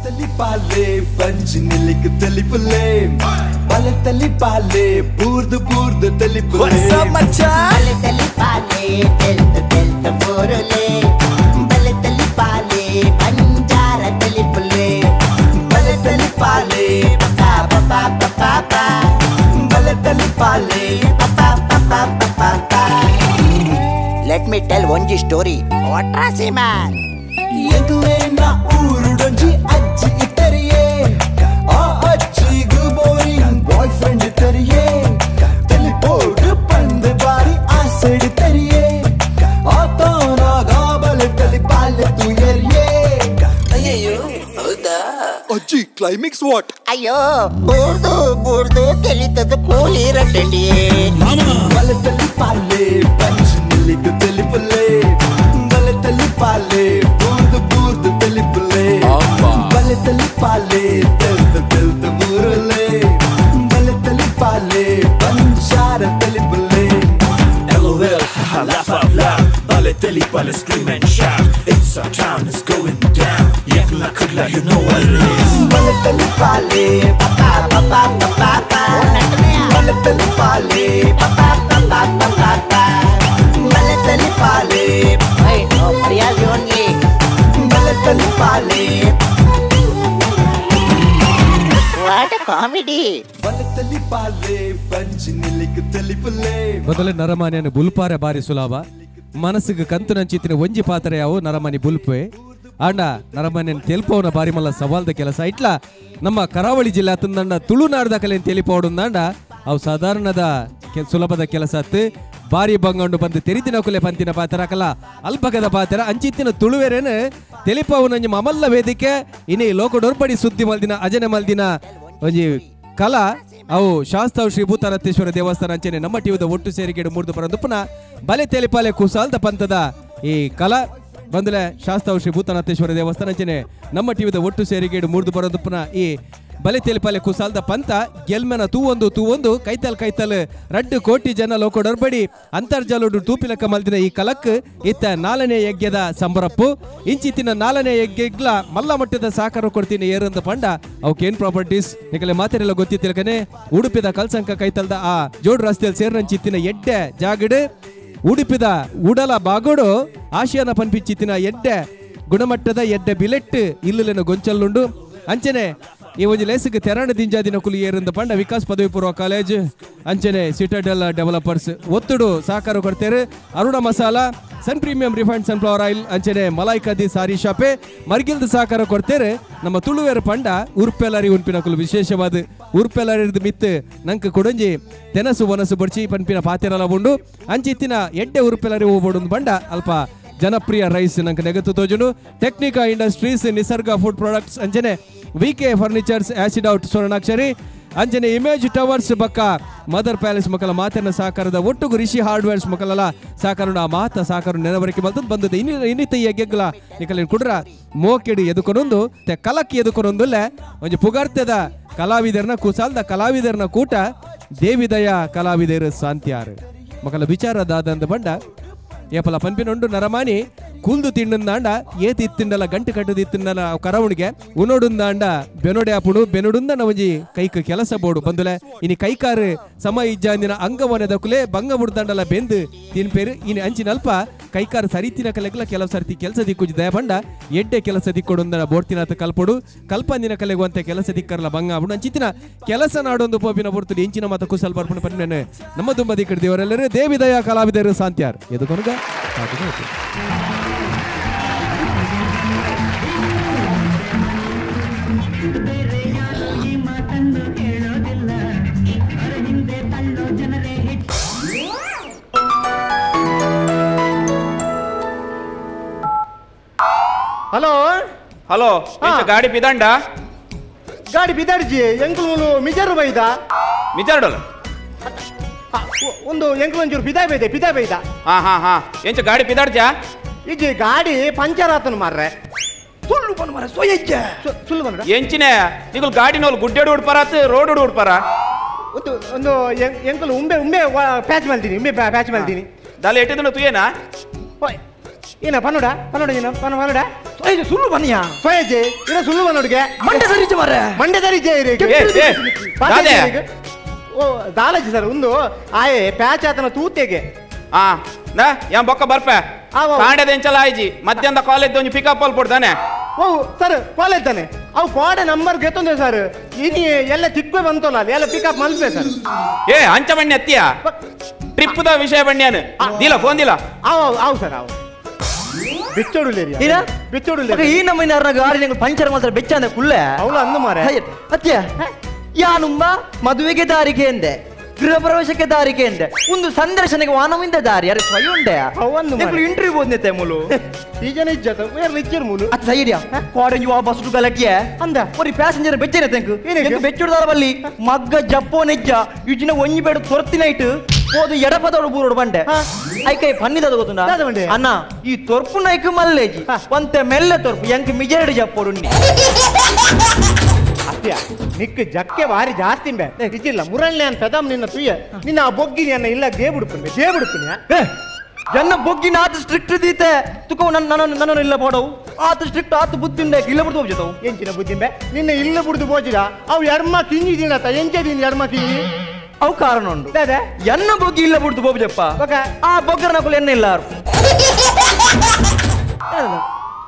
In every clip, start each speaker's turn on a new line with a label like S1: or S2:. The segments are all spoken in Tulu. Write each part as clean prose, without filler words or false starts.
S1: ಬಲತಲಿ ಬಂಜಿನಿಲಿಕ್ ತಲಿಪುಲೆ ಬಲತಲಿ ಪಾಲೆ ಬೂರ್ದು ಬೂರ್ದು ತಲಿಪುಲೆ
S2: ಬಲತಲಿ ಪಾಲೆ ತೆಲ್ತ ತೆಲ್ತ ಬೋರುಲೆ ಬಲತಲಿ ಪಾಲೆ ಬಂಜಾರ ತಲಿಪುಲೆ
S1: ಬಲತಲಿ ಪಾಲೆ
S2: ಪಾ ಪಾ ಪಾ ಪಾ
S1: ಬಲತಲಿ ಪಾಲೆ
S2: ಪಾ ಪಾ ಪಾ ಪಾ. Let me tell ಒಂಜಿ ಸ್ಟೋರಿ. ವಾಟ್ರಾಸಿ ಮ್ಯಾನ್
S1: ಎಂಕ್ಲೇನ ಊರುಡೊಂಜಿ ಅಜ್ಜಿ ಇತ್ತರಿಯೇ ಆ ಅಜ್ಜಿಗು boring boy friend ಇತ್ತರಿಯೇ ತಲಿಪೋಡು ಪಂದು ಬಾರಿ ಆಸೆಡು ತರಿಯೇ ಆತನಾಗ ಬಲೆ ತಲಿಪಾಲೆ ತುಯರಿಯೇ.
S2: ಅಯ್ಯಯ್ಯೋ ಹೌದಾ
S1: ಅಜ್ಜಿ ಕ್ಲೈಮ್ಯಾಕ್ಸ್ what?
S2: ಅಯ್ಯೋ ಬೂರ್ದು ಬೂರ್ದು ತೆಲಿತದ ಕೂಲಿ ರಡ್ಡಿ.
S1: ಬಲೆ ತಲಿಪಾಲೆ ಬಂಜಿನಿಲಿಕ್ ತಲಿಪುಲೆ ಬಲೆ ತಲಿಪಾಲೆ ಬೂರ್ದು ಬೂರ್ದು ತಲಿಪುಲೆ ಬಲೆ ತಲಿಪಾಲೆ ತೆಲ್ತ ತೆಲ್ತ ಬೂರುಲೆ ಬಲೆ ತಲಿಪಾಲೆ ಬಂಜಾರ ತಲಿಪುಲೆ.
S3: LOL, haha, laugh out loud. Bale teli pale, scream and shout. It's our town, it's going down. Yakla kudla, you know what it is.
S1: ಬಲೆ ತಲಿಪಾಲೆ
S2: ಪಾ ಪಾ ಪಾ ಪಾ ಪಾ
S1: ಬಲೆ ತಲಿಪಾಲೆ
S2: ಪಾ ಪಾ ಪಾ ಪಾ ಪಾ
S1: ಬಲೆ ತಲಿಪಾಲೆ
S2: ನೋ ಮರ್ಯಾದೆ ಓನ್ಲಿ
S1: ಬಲೆ ತಲಿಪಾಲೆ.
S2: What comedy.
S1: ಬಲೆ ತಲಿಪಾಲೆ ಬಂಜಿನಿಲಿಕ್ ತಲಿಪುಲೆ.
S4: ಮೊದಲೇ ನರಮಾನಿಯನ್ನು ಬುಲ್ಪಾರೆ ಬಾರಿ ಸುಲಭ ಮನಸ್ಸಿಗೆ ಕಂತು ನಂಚಿತ್ತಿನ ಒಂಜಿ ಪಾತ್ರೆ ಯಾವು ನರಮಾನಿ ಬುಲ್ಪೆ ಆಂಡ ನರಮಾನಿಯನ್ನು ತೆಲ್ಪವನ ಬಾರಿ ಮಲ್ಲ ಸವಾಲ್ದ ಕೆಲಸ ಇಟ್ಲ ನಮ್ಮ ಕರಾವಳಿ ಜಿಲ್ಲೆ ತಂದಂಡ ತುಳುನಾಡ್ದ ಕಲೆಯನ್ನು ತೆಲಿಪವಡುಂದಾಂಡ ಅವು ಸಾಧಾರಣದ ಸುಲಭದ ಕೆಲಸ ಅತ್ತು ಬಾರಿ ಬಂಗಂಡು ಬಂದು ತೆರಿದಿನ ಕುಲೆ ಪಂತಿನ ಪಾತ್ರ ಕಲ ಅಲ್ಪಕದ ಪಾತ್ರ ಅಂಚಿತ್ತಿನ ತುಳುವೆರೇನು ತೆಲಿಪವನಂಜಿ ಮಮಲ್ಲ ವೇದಿಕೆ ಇನಿ ಲೋಕಡೊರ್ಬಡಿ ಸುದ್ದಿ ಮಲ್ದಿನ ಅಜನೆ ಮಲ್ದಿನ ಒಂಜಿ ಕಲಾ ಅವು ಶಾಸ್ತಾವ್ ಶ್ರೀ ಭೂತಾರತೇಶ್ವರ ದೇವಸ್ಥಾನ ಅಂಚನೆ ನಮ್ಮ ಟಿವಿದ ಒಟ್ಟು ಸೇರಿಕೆಡು ಮೂರ್ದು ಪರಂದುಪ್ಪನ ಬಲೆ ತೆಲಿಪಾಲೆ ಕುಸಾಲ್ದ ಪಂಥದ ಈ ಕಲಾ ಬಂದಲೆ ಶಾಸ್ತಾವ್ ಶ್ರೀ ಭೂತನಾಥೇಶ್ವರ ದೇವಸ್ಥಾನ ಅಂಚನೆ ನಮ್ಮ ಟಿವಿದ ಒಟ್ಟು ಸೇರಿಕೆಡು ಮೂರ್ದು ಪರಂದುಪ್ಪನ ಈ ಬಲೆ ತೆಲಿಪಾಲೆ ಕುಸಾಲ್ದ ಪಂಥ ಗೆಲ್ಮೆನ ತೂವೊಂದು ತೂವೊಂದು ಕೈತಲ್ ಕೈತಲ್ 2 ಕೋಟಿ ಜನ ಲೋಕಡೊರ್ಬಡಿ ಅಂತರ್ಜಾಲೋಡು ತೂಪಿಲಕ್ಕ ಮಲ್ದಿನ ಈ ಕಲಕ್ ಇತ್ತ 4ನೇ ಯಜ್ಞದ ಸಂಬರಪ್ಪು ಇಂಚಿತ್ತಿನ 4ನೇ ಯಜ್ಞಗ್ಲ ಮಲ್ಲ ಮಟ್ಟದ ಸಾಕಾರ ಕೊಡ್ತೀನಿ ಏರಂದ ಪಂಡ ಅವು ಕೇನ್ ಪ್ರಾಪರ್ಟೀಸ್ ನಿಕಲೆ ಮಾತೆರೆಲ್ಲ ಗೊತ್ತಿತ್ತಿಲಕನೆ ಉಡುಪಿದ ಕಲ್ಸಂಕ ಕೈತಲ್ದ ಆ ಜೋಡ್ ರಸ್ತೆಯಲ್ಲಿ ಸೇರ್ನಂಚಿತ್ತಿನ ಎಡ್ಡೆ ಜಾಗಡು ಉಡುಪಿದ ಉಡಲ ಬಾಗೋಡು ಆಶಿಯಾನ ಪನ್ಪಿಚ್ಚಿತ್ತಿನ ಎಡ್ಡೆ ಗುಣಮಟ್ಟದ ಎಡ್ಡೆ ಬಿಲೆಟ್ ಇಲ್ಲುಲೆನ ಗೊಂಚಲ್ಲುಂಡು ಅಂಚನೆ ಈ ಒಂಜಿ ಲೇಸಿಗೆ ತೆರಣ ದಿಂಜಾದಿನ ಕುಲಿ ಏರಂದ ಪಂಡ ವಿಕಾಸ್ ಪದವಿ ಪೂರ್ವ ಕಾಲೇಜ್ ಅಂಚನೆ ಸಿಟಡೆಲ್ ಡೆವಲಪರ್ಸ್ ಒತ್ತುಡು ಸಹಕಾರ ಕೊಡ್ತೇವೆ Aruna masala sun premium refined sunflower oil ಅಂಚನೆ ಮಲಾಯ್ ಕದಿ ಸಾರಿ ಶಾಪೆ ಮರ್ಗಿಲ್ದ ಸಹಕಾರ ಕೊಡ್ತೇವೆ ನಮ್ಮ ತುಳುವೇರ ಪಂಡ ಉರ್ಪೆಲಾರಿ ಉನ್ಪಿನ ಕುಲು ವಿಶೇಷವಾದ ಉರ್ಪೆಲಾರಿದ ಮಿತ್ತು ನಂಗೆ ಕೊಡಂಜಿ ತೆನಸು ಒನಸು ಬಡ್ಚಿ ಪನ್ಪಿನ ಪಾತೆರಲ ಉಂಡು ಅಂಚಿತ್ತಿನ ಎಡ್ಡೆ ಉರ್ಪೆಲಾರಿ ಹೋಗ್ಬೋಡು ಬಂಡ ಅಲ್ಪ ಜನಪ್ರಿಯ ರೈಸ್ ನಂಗೆ ನೆಗತ್ತು ತೋಜುಂಡು Technica industries Nisarga food products ಅಂಚನೆ VK furnitures acid out Swarnakshari ಅಂಚನೆ ಇಮೇಜ್ ಟವರ್ಸ್ ಬಕ್ಕ ಮದರ್ ಪ್ಯಾಲೇಸ್ ಮಕ್ಕಳ ಮಾತಿನ ಸಹಕಾರದ ಒಟ್ಟುಗು ರಿಷಿ ಹಾರ್ಡ್ವೇರ್ಸ್ ಮಕ್ಕಳೆಲ್ಲ ಸಹಕಾರ ಆ ಮಾತ ಸಹಕಾರ ನೆನವರಿಕೆ ಬಂದದ್ದು ಬಂದದ್ದು ಇನ್ನಿತ ಯಜ್ಞಗ್ಲ ನಿಕಲಿನ ಕುಡ್ರ ಮೋಕೆಡಿ ಎದುಕೊನೊಂದು ಕಲಕ್ಕಿ ಎದುಕೊನೊಂದುಲ್ಲೆ ಒಂಜಿ ಪುಗಾರ್ತೆದ ಕಲಾವಿದರ್ನ ಕುಸಾಲ್ದ ಕಲಾವಿದರ್ನ ಕೂಟ ದೇವಿದಯ ಕಲಾವಿದರು ಸಾಂತ್ಯಾರು ಮಕ್ಕಳ ವಿಚಾರದಾದಂದ ಬಂಡ ಏಪಲ ಪನ್ಪಿನೊಂಡು ನರಮಾನಿ ಕುಲ್ದು ತಿಂಡಂದಾಂಡ ಏತಿ ಇತ್ತಿಂಡಲ ಗಂಟು ಕಟ್ಟದು ಇತ್ತಿಂಡಲ ಕರವಣಿಗೆ ಉನೋಡುಂದಾಂಡ ಬೆನೊಡೆ ಆಪುಡು ಬೆನೊಡುಂದ ಒಂಜಿ ಕೈಕ್ ಕೆಲಸ ಬೋಡು ಬಂದುಲೆ ಇನಿ ಕೈಕಾರು ಸಮ ಇಜ್ಜಾಂದಿನ ಅಂಗವನದಕುಲೆ ಬಂಗ ಬುಡ್ದಾಂಡಲ ಬೆಂದು ತಿನ್ಪೇರು ಇನಿ ಅಂಚಿನಲ್ಪ ಕೈಕಾರು ಸರಿತಿನ ಕಲೆಗ್ಲ ಕೆಲವು ಸರ್ತಿ ಕೆಲಸ ದಿಕ್ಕುಜಿ ದಯಬಂಡ ಎಡ್ಡೆ ಕೆಲಸ ದಿಕ್ಕೊಡುಂದನ ಬೋಡ್ತಿನಾಥ ಕಲ್ಪೊಡು ಕಲ್ಪಂದಿನ ಕಲೆಗುವಂತೆ ಕೆಲಸ ದಿಕ್ಕರ್ಲ ಬಂಗ ಆಪುಡು ಅಂಚಿತಿನ ಕೆಲಸ ನಾಡೊಂದು ಪೋಪಿನ ಬರ್ತುಡು ಎಂಚಿನ ಮಾತ ಕುಸಲ್ ಬರ್ಪುಣ ಪನ್ನೇನೆ ನಮ್ಮ ದುಂಬ ದಿಕ್ಕಡು ದೇವರೆಲ್ಲರೂ ದೇವಿದಯ ಕಲಾವಿದರು ಸಾಂತ್ಯಾರ್ ಎದುಕೊನುಗ
S5: ಹಲೋ
S6: ಹಲೋ ಗಾಡಿ ಬಿದಂಡ
S5: ಗಾಡಿ ಬಿದಾಡ್ಜಿ ಎಂಕುಲು ಮಿಜರು ಬೈದ ಮಿಜಾರ್ಡಲ್ಲ ಒಂದು ಎಂಕುಲು ಒಂಚೂರು ಪಿದಾ ಬೈದೆ ಪಿದಾ ಬೈದ.
S6: ಹಾ ಹಾ ಹಾ ಎಂಚ ಗಾಡಿ ಪಿದಾಡ್ಜಾ
S5: ಇಜ್ಜಿ ಗಾಡಿ ಪಂಚರ್ ಆತನು ಮಾರ್ರೆ ಸುಳ್ಳು ಬಂದು ಮಾರ್ರೆ ಸೊಯಜ್ಜ ಸುಳ್ಳು ಬಂದ್ರ
S6: ಎಂಚಿನೇ ನಿಗುಲ್ ಗಾಡಿನೋಲ್ ಗುಡ್ಡೆಡು ಉಡ್ಪಾರ ರೋಡ್ ಉಡ್ಪಾರ
S5: ಒಂದು ಒಂದು ಎಂಕುಲು ಉಂಬೆ ಉಂಬೆ ಪ್ಯಾಚ್ ಮಾಡ್ತೀನಿ ಉಂಬೆ ಪ್ಯಾಚ್ ಮಾಡ್ತೀನಿ
S6: ದಾಲ ಎಟ್ಟಿದನು ತುಯೇನಾ
S5: ಏನ ಪನ್ನೋಡ ಪನ್ನೋಡ ಏನ ಪನ್ನ ಪನ್ನೋಡ
S7: ಸುಳ್ಳು ಬನ್ನಿಯಾ
S5: ಸೋಯಜೆ ಇರ ಸುಳ್ಳು ಬನ್ನೋಡಿಗೆ
S7: ಮಂಡೆ ಸರಿಜೆ ಮಾರ್ರೆ
S5: ಮಂಡೆ ಸರಿಜೆ ಇರೇ ಓ ದಾಲಜಿ ಸರ್ ಒಂದು ಆಯೆ ಪ್ಯಾಚ್ ಆತನ ತೂತೆಗೆ
S6: ಆ ನಾ ಯಾನ್ ಬೊಕ್ಕ ಬರ್ಪೆ ಕಾಂಡದ ಎಂಚಲ ಆಯ್ಜಿ ಮಧ್ಯಾಹ್ನದ ಕಾಲೇಜ್ ಒಂಜಿ ಪಿಕಪ್ ಅಲ್ಲಿ ಕೊಡ್ತಾನೆ
S5: ಓ ಸರ್ ಕಾಲೇಜ್ ತಾನೆ ಅವು ಕೋಡೆ ನಂಬರ್ ಗೆತ್ತೊಂದೆ ಸರ್ ಇನಿ ಎಲ್ಲ ತಿಕ್ವೆ ಬಂತಲ್ಲ ಅಲ್ಲಿ ಎಲ್ಲ ಪಿಕಪ್ ಮಲ್ಪೆ ಸರ್
S6: ಏ ಅಂಚ ಬಣ್ಣಿ ಅತ್ತಿಯ ಟ್ರಿಪ್ the ವಿಷಯ ಬಣ್ಣಿಯಾನು ದಿಲ ಫೋನ್ ದಿಲ
S5: ಆವು ಆವು ಸರ್ ಆವು ಬಿಚ್ಚೋಡುಲೇರಿ ಬಿಚ್ಚೋಡುಲೇರಿ
S7: ಈ ನಮ್ಮ ಗಾಡಿ ಪಂಚರ್ ಮಾತ್ರ ಬೆಚ್ಚ ಅಂದೆ ಕುಲ್ಲೆ
S5: ಅವಳು ಅಂದು ಮಾರೆ
S7: ಅತ್ತಿಯ ಯಾನುಂಬ ಮದುವೆಗೆ ದಾರಿಗೆ ಎಂದೆ ಗೃಹ ಪ್ರವೇಶಕ್ಕೆ ದಾರಿಗೆ ಎಂದೆ ಒಂದು ಸಂದರ್ಶನಕ್ಕೆ ವಾನವಿಂದ ದಾರಿ ಅರೆ ಸ್ವಯುಂಡೆ ಇಂಟರ್ವ್ಯೂ ಹೋದ್ನೆ ಮುಲು
S5: ಈ ಜನ ಇಜ್ಜತ ಇಜ್ಜರ್ ಮುಲು
S7: ಅತ್ತ ಸೈಡಿಯಾ ಕಾಲೇಜ್ ವಾ ಬಸ್ ಗಲಟಿಯ
S5: ಅಂದ
S7: ಒರಿ ಪ್ಯಾಸೆಂಜರ್ ಬೆಚ್ಚನೆ ತೆಂಕು ಎಂಕು ಬೆಚ್ಚುಡ್ದಾರ ಬಲ್ಲಿ ಮಗ್ಗ ಜಪ್ಪೋ ನೆಜ್ಜ ಯುಜಿನ ಒಂಜಿ ಬೇಡ ತೊರ್ತಿನ ಇಟ್ಟು ಹೋದು ಎಡಪದೋಡು ಬೂರೋಡು ಬಂಡೆ ಐಕೈ ಪನ್ನಿದ ಗೊತ್ತುಂಡ ಅಣ್ಣ ಈ ತೊರ್ಪು ನೈಕ್ ಮಲ್ಲೇಜಿ ಒಂತೆ ಮೆಲ್ಲೆ ತೊರ್ಪು ಎಂಕ್ ಮಿಜೆರಡು ಜಪ್ಪೋಡು
S5: ಅತ್ಯ ನಿಕ್ ಜಕ್ಕೆ ವಾರಿ ಜಾಸ್ತಿ ಬೇ ಇಜ್ಜಿಲ್ಲ ಮುರಳ್ನೆ ಅಂತ ಪೆದಮ್ ನಿನ್ನ ತುಯ್ಯ ನಿನ್ನ ಆ ಬೊಗ್ಗಿನಿ ಅನ್ನ ಇಲ್ಲ ದೇಬುಡುಪುನಿ ದೇಬುಡುಪುನಿ
S7: ಎನ್ನ ಬೊಗ್ಗಿನ ಆತ ಸ್ಟ್ರಿಕ್ಟ್ ದೀತೆ ತುಕೋ ನನ್ನ ನನ್ನ ಇಲ್ಲ ಬೋಡವು ಆತ ಸ್ಟ್ರಿಕ್ಟ್ ಆತ ಬುದ್ಧಿಂದ ಇಲ್ಲ ಬಿಡ್ದು ಹೋಗ್ಜತವು
S5: ಎಂಚಿನ ಬುದ್ಧಿಂಬೆ ನಿನ್ನ ಇಲ್ಲ ಬಿಡ್ದು ಬೋಜಿರ ಅವು ಎಡ್ಮ ಕಿಂಜಿ ದಿನತ ಎಂಚೆ ದಿನ ಎಡ್ಮ ಕಿಂಜಿ
S7: ಅವು ಕಾರಣ ಉಂಡು ಎನ್ನ ಬೊಗ್ಗಿ ಇಲ್ಲ ಬಿಡ್ದು ಬೋಜಪ್ಪ ಆ ಬೊಗ್ಗರನಕುಲು ಎನ್ನ ಇಲ್ಲ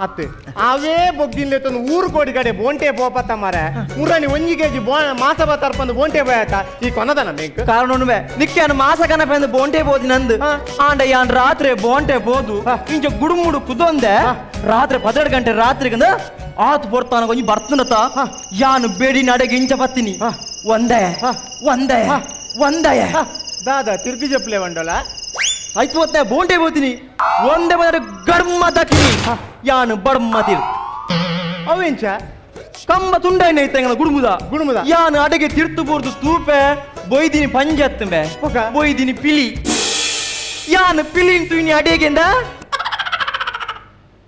S5: ಅತ್ತೆ ಅವೇ ಬೊಗ್ಗಿನ್ಲೆ ತಂದು ಊರು ಕೋಡಿ ಕಡೆ ಬೋಂಟೆ ಪೋಪತ್ತ ಮಾರೆ ಮುರಾಣಿ ಒಂಜಿ ಕೆಜಿ ಬೋ ಮಾಸ ಬತ್ತರ್ಪಂದು ಬೋಂಟೆ ಬೋಯತ ಈ ಕೊನದನ ಮೇಂಕ್
S7: ಕಾರಣ ಉಂಡುವೆ ನಿಕ್ಕೆ ಮಾಸ ಕನಪೆಂದು ಬೋಂಟೆ ಬೋದಿ ನಂದು ಆಂಡ ಯಾನ್ ರಾತ್ರಿ ಬೋಂಟೆ ಬೋದು ಇಂಚ ಗುಡುಮುಡು ಕುದೊಂದೆ ರಾತ್ರಿ 12 ಗಂಟೆ ರಾತ್ರಿಗಂದ ಆತು ಪೊರ್ತಾನ ಕೊಂಚ ಬರ್ತನತ ಯಾನು ಬೇಡಿ ನಡೆಗೆ ಇಂಚ ಬತ್ತೀನಿ ಒಂದೇ ಒಂದೇ ಒಂದೇ
S5: ದಾದಾ ತಿರ್ಗಿ ಜಪ್ಲೆ వంಡೋಲ
S7: ಆಯ್ತು ಹೊತ್ತೆ ಬೋಂಟೆ ಬೋತೀನಿ ಒಂದೇ ಬಂದರೆ ಗರ್ಮ ದಕ್ಕಿನಿ ಯಾನು ಬಡ್ಮ ತಿರ್
S5: ಅವೆಂಚ
S7: ಕಂಬ ತುಂಡೈನ ಐತಂಗಲ ಗುಡುಮುದ
S5: ಗುಡುಮುದ
S7: ಯಾನು ಅಡಗೆ ತಿರ್ತು ಬೋರ್ದು ತೂಪೆ ಬೊಯ್ದಿನಿ ಪಂಜತ್ತಂಬೆ ಬೊಯ್ದಿನಿ ಪಿಲಿ ಯಾನು ಪಿಲಿನ್ ತುಯ್ನಿ ಅಡೆಗೆಂದ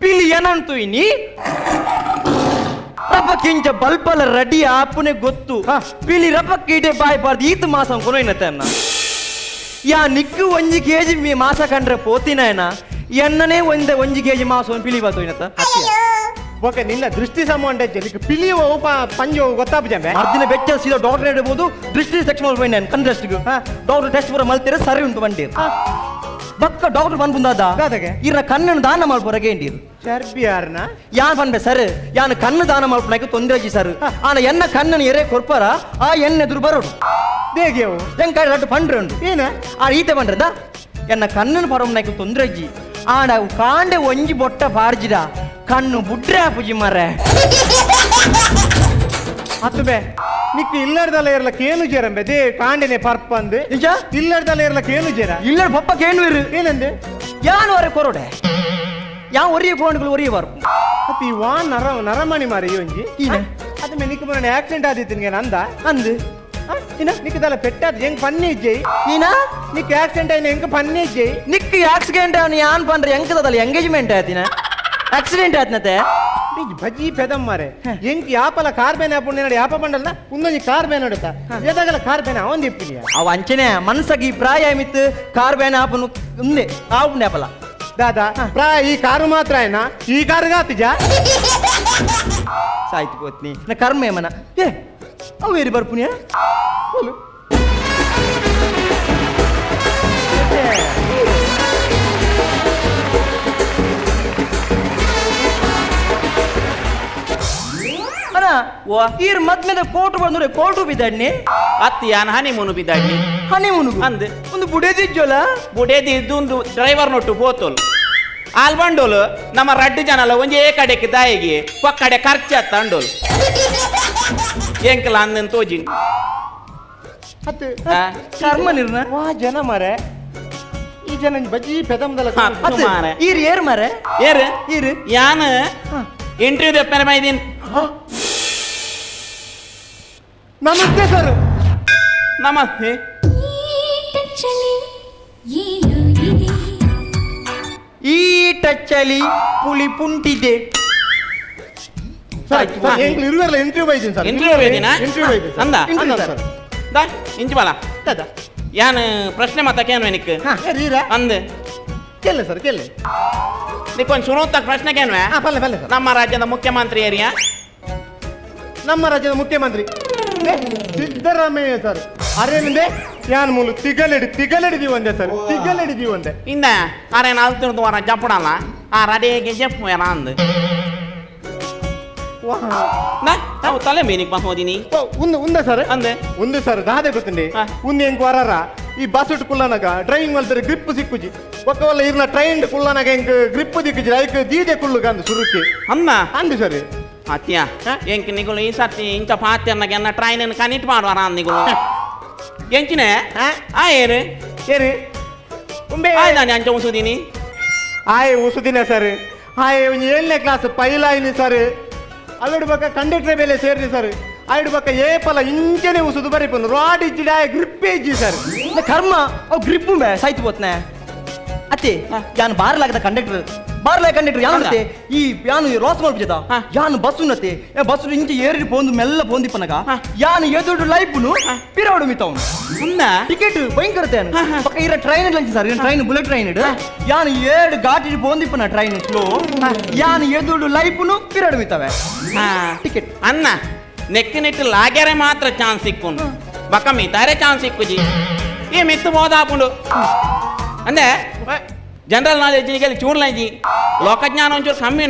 S7: ಪಿಲಿ ಏನನ್ ತುಯ್ನಿ ರಪಕ್ಕಿಂಚ ಬಲ್ಪಲ ರೆಡಿ ಆಪುನೆ ಗೊತ್ತು ಪಿಲಿ ರಪಕ್ಕೆ ಇಡೆ ಬಾಯ್ ಬಾರ್ದು ಈತ ಮಾಸ ಕೊನೊಯ್ನತ್ತೆ ಅನ್ನ ಯಾ ನಿಕ್ಕು ಒಂಜಿ ಕೆಜಿ ಮೀ ಮಾಸ ಕಂಡ್ರೆ ಪೋತಿನ ಎನ್ನನೇ ಒಂದೇ ಒಂಜಿ ಕೆಜಿ ಮಾಸ ಪಿಲಿ ಬಾತೋಯ್ನತ
S5: ಓಕೆ ನಿನ್ನ ದೃಷ್ಟಿ ಸಂಬಂಧ ನಿಕ್ಕು ಪಿಲಿ ಪಂಜು ಗೊತ್ತಾಪಜಂಬೆ
S7: ಅರ್ದಿನ ಬೆಚ್ಚ ಸೀದಾ ಡಾಕ್ಟರ್ ಇಡಬಹುದು ದೃಷ್ಟಿ ಸೆಕ್ಷನ್ ಹೋಯ್ನ ನಾನು ಕಣ್ರಸ್ಟಿಗೆ ಡಾಕ್ಟರ್ ಟೆಸ್ಟ್ ಪೂರ ಮಲ್ತೀರ ಸರಿ ಉಂಟು ಬಂಡೀರ್ ಬಕ್ಕ ಡಾಕ್ಟರ್ ಬಂದು ಬಂದಾದ ಇರ ಕಣ್ಣನ್ನು ದಾನ ಮಲ್ಪೊರಗೆ ಎಂಡಿರು
S5: ಚರ್ಬಿಯಾರ್ನ
S7: ಯಾನ್ ಪನ್ಪೆ ಸರ್ ಯಾನ್ ಕಣ್ಣು ದಾನ ಮಲ್ಪನಕ್ಕೆ ತೊಂದರೆ ಸರ್ ಆನ ಎನ್ನ ಕಣ್ಣನ್ನು ಎರೆ ಕೊರ್ಪರ ಆ ಎಣ್ಣೆ ಎದುರು ಬರೋಡು
S5: ದೇಗೆವು
S7: ಎಂಕಾಯಿ ರಟ್ಟು ಪಂಡ್ರೆ ಉಂಟು
S5: ಏನ
S7: ಆ ಈತೆ ಪಂಡ್ರದ ಎನ್ನ ಕಣ್ಣನ್ನು ಪರಮ್ನಾಯ್ಕ ತೊಂದರೆ ಅಜ್ಜಿ ಆಡ ಕಾಂಡೆ ಒಂಜಿ ಬೊಟ್ಟ ಪಾರ್ಜಿದ ಕಣ್ಣು ಬುಡ್ರೆ ಪೂಜಿ ಮಾರ್ರೆ
S5: ಅತ್ತು ಬೇ ನಿಕ್ಕು ಇಲ್ಲರ್ದಲ್ಲ ಇರಲ ಕೇನು ಜೇರಂಬೆ they ಕಾಂಡೆನೆ ಪರ್ಪಂದು
S7: ನಿಜ
S5: ಇಲ್ಲರ್ದಲ್ಲ ಇರಲ ಕೇನು ಜೇರ
S7: ಇಲ್ಲರ್ ಪಪ್ಪ ಕೇನು ಇರು
S5: ಏನಂದೆ
S7: ಯಾನು ವರೆ ಕೊರೋಡೆ ಯಾವ ಒರಿಯ ಕೋಣಗಳು ಒರಿಯ ಬರ್ಪು
S5: ಅತ್ತಿ ವಾ ನರ ನರಮಣಿ ಮಾರಿ ಒಂಜಿ ಅದು ಮೇ ನಿಕ್ಕು ಮೊನ್ನೆ ಆಕ್ಸಿಡೆಂಟ್ ಆದಿತ್ತು ನಿನಗೆ ನಂದ
S7: ಅಂದು
S5: ನಿಕ್ಕದಲ್ಲ ಪೆಟ್ಟಾದ ಹೆಂಗ್ ಪನ್ನಿ ಇಜ್ಜೈ
S7: ನೀನಾ
S5: ನಿಕ್ ಆಕ್ಸಿಡೆಂಟ್ ಆಯ್ನ ಹೆಂಗ್ ಪನ್ನಿ ಇಜ್ಜೈ
S7: ನಿಕ್ ಆಕ್ಸಿಡೆಂಟ್ ಆಯ್ನ ಯಾನ್ ಪಂಡ್ರೆ ಹೆಂಗದಲ್ಲ ಎಂಗೇಜ್ಮೆಂಟ್ ಆಯ್ತಿನ ಆಕ್ಸಿಡೆಂಟ್ ಆಯ್ತನತೆ
S5: ಬಜ್ಜಿ ಪೆದಮ್ ಮಾರೆ ಎಂಕ್ ಯಾಪಲ ಕಾರ್ ಬೇನೆ ಆಪುಂಡು ನೋಡಿ ಯಾಪ ಪಂಡಲ್ಲ ಉಂದೊಂಜಿ ಕಾರ್ ಬೇನೆ ನೋಡುತ್ತಾ ಎದಾಗಲ ಕಾರ್ ಬೇನೆ ಅವನ್ ದಿಪ್ಪಿನಿಯ
S7: ಅವ ಅಂಚನೆ ಮನ್ಸಗಿ ಪ್ರಾಯ ಮಿತ್ತು ಕಾರ್ ಬೇನೆ ಆಪನು ಉಂದೆ ಆಪುಂಡೆ ಆಪಲ
S5: ದಾದಾ ಪ್ರಾಯ ಈ ಕಾರು ಮಾತ್ರ ಆಯ್ನ ಈ ಕಾರುಗಾತಿಜ
S7: ಸಾಯ್ತು ಪೋತ್ನಿ ನ ಕರ್ಮ ಏಮನ ಏ ಅವು ಏರಿ ಬರ್ಪುನಿಯ
S5: बोलो
S7: ಅಣ್ಣ ಈರ್ ಮದ್ಮೇಲೆ ಕೋಟು ಬಂದ್ರೆ ಕೋಟು ಬಿದ್ದಾಡ್ನಿ
S6: ಅತ್ತಿ ಯಾನ್ ಹನಿಮೂನು ಬಿದ್ದಾಡ್ನಿ
S7: ಹನಿಮೂನು
S6: ಅಂದ್
S7: ಒಂದು ಬುಡೇದಿಜ್ಜೋಲ
S6: ಬುಡೇದಿದ್ದು ಒಂದು ಡ್ರೈವರ್ ನೊಟ್ಟು ಪೋತೋಲು ಆಲ್ ಬಂಡೋಲು ನಮ್ಮ ರಡ್ಡು ಜನಲ ಒಂಜೇ ಕಡೆಗೆ ದಾಯಿಗೆ ಪಕ್ಕಡೆ ಖರ್ಚು ಅತ್ತ ಅಂಡೋಲು ಎಂಕಲ ಅಂದನ್ ತೋಜಿನ್
S5: ಅತ್ತು
S7: ಕರ್ಮ ನಿರ್ನ
S5: ವಾ ಜನ ಮಾರೆ ಈ ಜನ ಬಜ್ಜಿ ಪೆದಮ್ದಲ
S6: ಮಾರೆ
S7: ಈರ್ ಏರ್ ಮಾರೆ
S6: ಏರ್
S7: ಈರ್
S6: ಯಾನ್ ಇಂಟರ್ವ್ಯೂ ದೆಪ್ಪನೆ ಮೈದಿನ್
S5: ನಮಸ್ತೆ ಸರ್
S6: ನಮಸ್ತೆ
S7: ಈ ಟಚ್ಚಲಿ ಪುಲಿ ಪುಂಟಿದೆ
S5: ಸರ್ ಇರುವಲ್ಲ ಇಂಟರ್ವ್ಯೂ ಬೈದಿನಿ ಸರ್
S6: ಇಂಟರ್ವ್ಯೂ ಬೈದಿನ
S5: ಇಂಟರ್ವ್ಯೂ ಬೈದಿನಿ
S6: ಅಂದ
S5: ಇಂಟರ್ವ್ಯೂ ಸರ್
S6: ದಾ ಇಂಚು ಬಾಲ
S5: ದಾದಾ
S6: ಯಾನ್ ಪ್ರಶ್ನೆ ಮಾತಾಕೇನು ನಿಕ್
S5: ರೀರಾ
S6: ಅಂದ್
S5: ಕೇಳಿ ಸರ್ ಕೇಳಿ
S6: ನಿಕ್ಕೊಂದು ಸುರುತ್ತ ಪ್ರಶ್ನೆಗೇನ್ವೆ?
S5: ಪಲ್ಲೆ ಪಲ್ಲೆ.
S6: ನಮ್ಮ ರಾಜ್ಯದ ಮುಖ್ಯಮಂತ್ರಿ ಏರಿಯಾ?
S5: ನಮ್ಮ ರಾಜ್ಯದ ಮುಖ್ಯಮಂತ್ರಿ ಸಿದ್ದರಾಮಯ್ಯ ಸರ್. ಅರೇನಿಂದೆ ಯಾನ್ ಮೂಲು ತಿಗಲೆಡಿ ತಿಗಲೆಡಿದೀವಿ ಒಂದೇ ಸರ್, ತಿಗಲೆಡಿದೀವಿ ಒಂದೇ.
S6: ಇಂದ ಅರೆ ನಾಲ್ಕು ವಾರ ಜಪ್ಪಡಲ್ಲ ಆ ರಡೆಗೆ ಜಪ್ಪು ಯಾರ ಅಂದು ತಲೆ ಮೀನಿಗೆ ಬಸ್ ಓದಿನಿ.
S5: ಉಂದು ಉಂದ ಸರ್
S6: ಅಂದೆ
S5: ಒಂದು ಸರ್ ದಾದೆ ಗೊತ್ತುಂಡಿ ಉಂದು ಹೆಂಗ್ ವರಾರ ಈ ಬಸ್ ಇಟ್ಟು ಕುಲ್ಲನಾಗ ಡ್ರೈವಿಂಗ್ ಮಲ್ತಾರೆ ಗ್ರಿಪ್ ಸಿಕ್ಕುಜಿ ಒಕ್ಕವಲ್ಲ ಇರ್ನ ಟ್ರೈನ್ ಕುಲ್ಲನಾಗ ಹೆಂಗ್ ಗ್ರಿಪ್ ದಿಕ್ಕುಜಿ ಐಕ್ ದೀದೆ ಕುಳ್ಳುಗ ಅಂದು ಸುರುಕಿ
S6: ಅನ್ನ
S5: ಅಂದು ಸರ್.
S6: ಅತ್ಯ ಎಂಕ್ ನಿಗುಳು ಈ ಸರ್ತಿ ಇಂಚ ಪಾತ್ಯನ್ನಾಗ ಎನ್ನ ಟ್ರೈನ್ ಕನೆಕ್ಟ್ ಮಾಡುವಾರ ನಿಗುಳು ಎಂಚಿನೆ ಆ ಏರು
S5: ಏರು ಉಂಬೆ
S6: ನಾನು ಅಂಚ ಉಸುದೀನಿ
S5: ಆಯ್ ಉಸುದಿನ ಸರ್. ಆಯ್ ಏಳನೇ ಕ್ಲಾಸ್ ಪೈಲಾಯಿನಿ ಸರ್. ಅಲ್ಲಡು ಬಕ್ಕ ಕಂಡಕ್ಟರ್ ಮೇಲೆ ಸೇರಿ ಸರ್. ಆಯ್ಡು ಬಕ್ಕ ಏಪಲ ಇಂಚನೆ ಉಸುದು ಬರಿಪನು ರಾಡ್ ಇಜ್ಜಿಡ ಗ್ರಿಪ್ ಇಜ್ಜಿ ಸರ್.
S7: ಕರ್ಮ ಅವು ಗ್ರಿಪ್ ಉಂಬೆ ಸಾಯ್ತು ಬೋತ್ನೆ. ಅತ್ತೆ ಯಾನ್ ಬಾರ್ಲಾಗದ ಕಂಡಕ್ಟರ್ ಬಾರ್ಲ ಕಂಡಕ್ಟರ್ ಯಾನ್ ಈ ಯಾನು ರೋಸ್ ಮಲ್ಪುಜದ ಯಾನು ಬಸ್ ಉನ್ನತೆ ಬಸ್ ಇಂಚೆ ಏರಿ ಪೋಂದು ಮೆಲ್ಲ ಪೋಂದಿಪ್ಪನಗ ಯಾನು ಎದುರು ಲೈಫ್ನು ಪಿರವಡು ಮಿತವನು ಟಿಕೆಟ್ ಭಯಂಕರ ಪಕ್ಕ ಇರ train lunch sir. Train bullet train ಯಾನು ಏಳು ಘಾಟಿ ಪೋಂದಿಪ್ಪನ ಟ್ರೈನ್ ಸ್ಲೋ ಯಾನು ಎದುರು ಲೈಫ್ನು ಪಿರವಡು ಮಿತವೆ ಟಿಕೆಟ್
S6: ಅನ್ನ ನೆಕ್ ನೆಟ್ಟು ಲಾಗ್ಯಾರೆ ಮಾತ್ರ ಚಾನ್ಸ್ ಸಿಕ್ಕೊಂಡು ಬಕ್ಕ ಮಿತಾರೆ ಚಾನ್ಸ್ ಸಿಕ್ಕುಜಿ ಈ ಮಿತ್ತು ಮೋದಾಪುಂಡು ಅಂದೆ ಜನರಲ್ ನಾಲೆಜ್ ಚೂರ್ಲಂಜಿ ಲೋಕಜ್ಞಾನ ಒಂಚೂರು ಕಮ್ಮಿ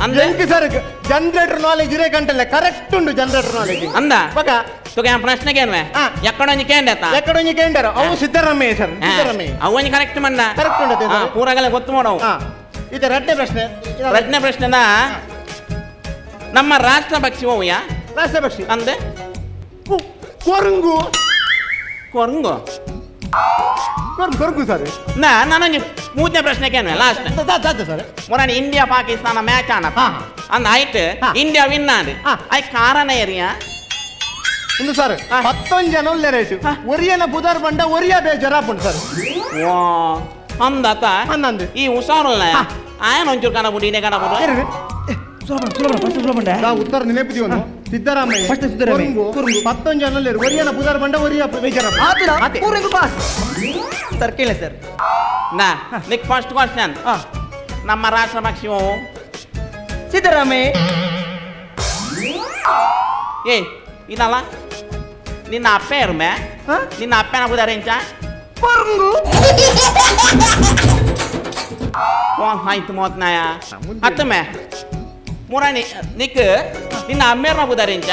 S5: ಉಂಡು sir. Generator knowledge ಇರೇ ಗಂಟಲ್ಲ ಕರೆಕ್ಟ್ ಉಂಡು ಜನರೇಟರ್ ನಾಲೆಜ್
S6: ಅಂದ ತುಗ ಪ್ರಶ್ನೆಗೆ ಎಕ್ಕಡೊಂಜಿ ಕೇಂದ್ರ
S5: ಎಕ್ಕಡೊಂಜಿ ಕೇಂದ್ರ ಅವು ಸಿದ್ದರಾಮಯ್ಯ ಸರ್. ಸಿದ್ದರಾಮಯ್ಯ
S6: ಅವು ಒಂಜಿ ಕರೆಕ್ಟ್ ಮಂದ
S5: ಕರೆಕ್ಟ್ ಉಂಟು
S6: ಪೂರಗಲ ಗೊತ್ತು ಮಾಡವು.
S5: ಇದು ಎರಡನೇ ಪ್ರಶ್ನೆ.
S6: ಎರಡನೇ ಪ್ರಶ್ನೆನ ನಮ್ಮ ರಾಷ್ಟ್ರ ಪಕ್ಷಿ ಹೋವಿಯಾ?
S5: ರಾಷ್ಟ್ರ ಪಕ್ಷಿ
S6: ಅಂದೆ
S5: ಕೊರಂಗು.
S6: ಕೊರಂಗು
S5: ಕೊರಂಗು ಸರ್.
S6: ನಾನು ಮೂರನೇ ಪ್ರಶ್ನೆಗೆ ಲಾಸ್ಟ್
S5: ಸರ್.
S6: ಮೊನ್ನೆ ಇಂಡಿಯಾ ಪಾಕಿಸ್ತಾನ ಮ್ಯಾಚ್ ಆನ ಅಂದ ಆಯ್ತು ಇಂಡಿಯಾ ವಿನ್ ಆಂಡ್ ಆಯ್ ಕಾರಣ ಏರಿಯಾ
S5: ಒಂದು ಸರ್ 11 ಜನ ಒಳ್ಳೆ ರೇಟ್ ಒರಿಯನ ಬುಧರ್ ಬಂಡ ಒರಿಯ ಬೇಜಾರಾಪುಂಡು ಸರ್.
S6: ವಾ ಅಂದಾತ
S5: ಅಂದಂದು
S6: ಈ ಹುಷಾರಲ್ಲ ಆಯನ ಒಂಚೂರು ಕಾಣಬಿಟ್ಟು ಇನ್ನೇ ಕಾಣಬಿಟ್ಟು
S5: ಉತ್ತರ ನೆನಪಿದೀವನು ಸಿದ್ದರಾಮಯ್ಯ
S7: ಫಸ್ಟ್ ಸಿದ್ದರಾಮಯ್ಯ
S5: 11 ಜನ ಒರಿಯನ ಬುಧರ್ ಬಂಡ ಒರಿಯ ಬೇಜಾರಾಪ
S7: ಸರ್. ಕೇಳಿ ಸರ್.
S6: ನಾ Nick first question ನಮ್ಮ ರಾಷ್ಟ್ರ ಪಕ್ಷಿ
S7: ಸಿದ್ದರಾಮಯ್ಯ.
S6: ಏ ಇದಲ್ಲ ನಿನ್ನ ಅಪ್ಪ ಇರುಮೆ ನಿನ್ನ ಅಪ್ಪನ ಬುಧಾರ ಎಂಚ
S7: ಕೊರಂಗು.
S6: ಆಯ್ತು ಮೋತ್ನಾಯ ಅತ್ತಮೆ ಮುರಾಣಿ ನಿಕ್ ನಿನ್ನ ಅಮ್ಮೇರ್ನ ಬುಧಾರ ಎಂಚ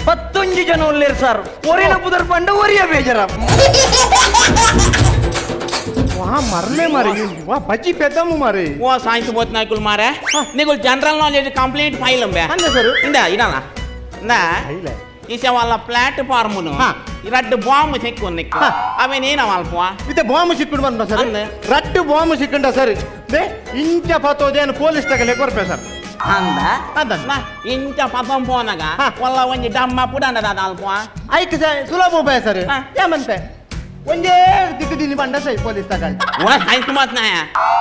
S7: 11 ಜನ ಒಳ್ಳೆಯರು ಸರ್. ಒರಿನ ಬುಧರ್ ಬಂಡ ಒರಿಯ ಬೇಜಾರ
S5: ವಾ ಮರ್ಲೆ ಮಾರಿ ವಾ ಬಜ್ಜಿ ಪೆದ್ದಮ್ಮ ಮಾರಿ
S6: ಓ ಸಾಯ್ತು ಬೋತ್ ನಾಯ್ಕುಲ್ ಮಾರೆ ನಿಗುಲ್ general knowledge complete file ಅಂಬೆ
S5: ಅಂದ ಸರ್.
S6: ಇಂದ ಇದಲ್ಲ ಇಂದ ಈಸೆ వాళ్ళ ಪ್ಲಾಟ್ಫಾರ್ಮ್ನು ರಡ್ಡು ಬಾಂಬ್ ಸಿಕ್ಕು ನಿಕ್ಕು ಅವೇನೇನ ಅಲ್ಪ
S5: ಇತ್ತೆ ಬಾಂಬ್ ಸಿಕ್ಕೊಂಡು ಬಂದ ಸರ್. ರಡ್ಡು ಬಾಂಬ್ ಸಿಕ್ಕಂಡ ಸರ್. ಇಂಚ ಪತೋದೇನು ಪೊಲೀಸ್ ತಗಲೆ ಕೊರ್ಪೆ ಸರ್.
S6: ಅಂದ
S5: ಅಂದ
S6: ಇಂಚ ಪತಂ ಪೋನಗ ಒಲ್ಲ ಒಂಜಿ ಡಮ್ಮ ಪುಡಂಡದ ಅಲ್ಪ
S5: ಐಕ್ ಸರ್ ಸುಲಭ ಉಪಾಯ ಸರ್. ಏಮಂತೆ ಒಂಜೇ ದಿಕ್ಕುದಿನಿ ಬಂಡ ಸೈ ಪೊಲೀಸ್ ತಗಲ್
S6: ಓ ಆಯ್ತು ಮಾತ್ನಾಯ